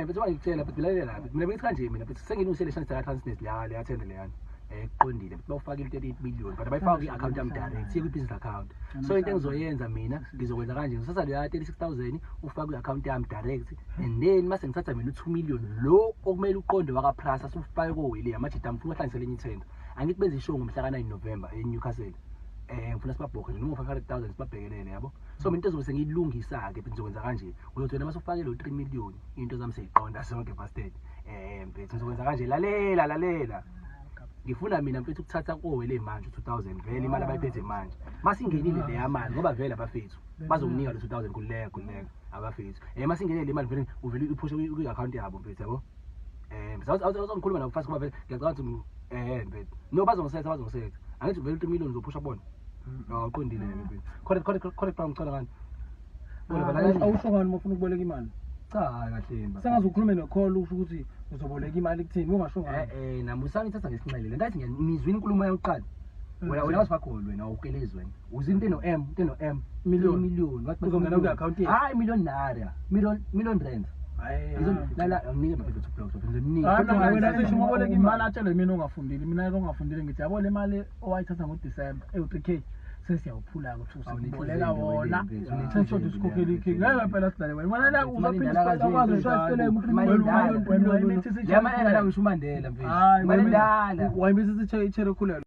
Mfethu, ngikutshela mfethu, lalela la mfethu. Mina bengithi kanje, mina mfethu, sengilungisele shani saka Transnet la, leya tender leyana. Kuqondile mfethu, bawufaka i-38 million, but abayifaka kwi-account yami direct, iye kwi-business account. So into engizoyenza mina, ngizokwenza kanje, ngizothatha leya 36,000 ufake kwi-account yami direct, and then mase ngithatha mina u-2 million lo okumele uqonde waka-Prasa, siwufake kowele amajita. Ngifuna uhlanganisele enye ithenda. Angithi benze ishow ngomhla ka-9 November eNewcastle. Ngifuna sibabhokhe nje noma 500,000, sibabhekelele, yabo. So mina into ezobe sengiyilungisa-ke, ngizokwenza kanje: uzothi wena mase ufake lo 3 million, into zami seyiqonda sonke, bastard. Mfethu, ngizokwenza kanje, lalela, lalela. Ngifuna mina mfethu ukuthatha kowele manje u-2000, vele imali abayiphethe manje masingenile leya mali, ngoba vele abafethu bazokunika lo 2000. Kuleka, kuleka abafethu. Masingenile le mali, vele uvele uyiphushe kwi-account yabo mfethu, yabo. Awuzongikhuluma nabo fast, ngoba vele ngiyacabanga ukuthi mfethu, no, bazongisetha, bazongisetha. Angithi vele u-3 million uzophusha kubona? Awuqondile mfethu. Correct, correct, correct bra, ngicela ngani. Bona balalela. Awusho ngani uma ufuna ukuboleka imali? Cha, kahle mba. Sengaze ukhulume ne-call, usho ukuthi uzoboleka imali kuthini, ungasho ngani? Nami usangithatha ngesinxele le nto. Athi ngizwile inkulumo yokuqala. Wena wasifakho wena, awukelezi wena. Uzwile into eno M, into eno M. Million. Million. Wathi Uzongena kwi-account yethu. Hayi, million naira. Million, million rand. Hayi. Ngizolala nginike mfethu blocks, ngizonika. Hayi, mina wena sesho uma uboleka imali. Atshelwe mina ongafundile, mina ongafundile, ngithi yabo le mali owayithatha ngoDisemba ewu-3K, sesiyawuphula-ke ukuthi usikuboleka wona, seshoda usikhokhela i-K. Ngeke phela sidlale wena, wena la uzophinda ukwazi ushaya isiteleka. Imali endala. Wena wayimithisa. Le mali engala ngisho uMandela mfethu. Hayi, Imali endala. Wayimithisa ichere khulelo.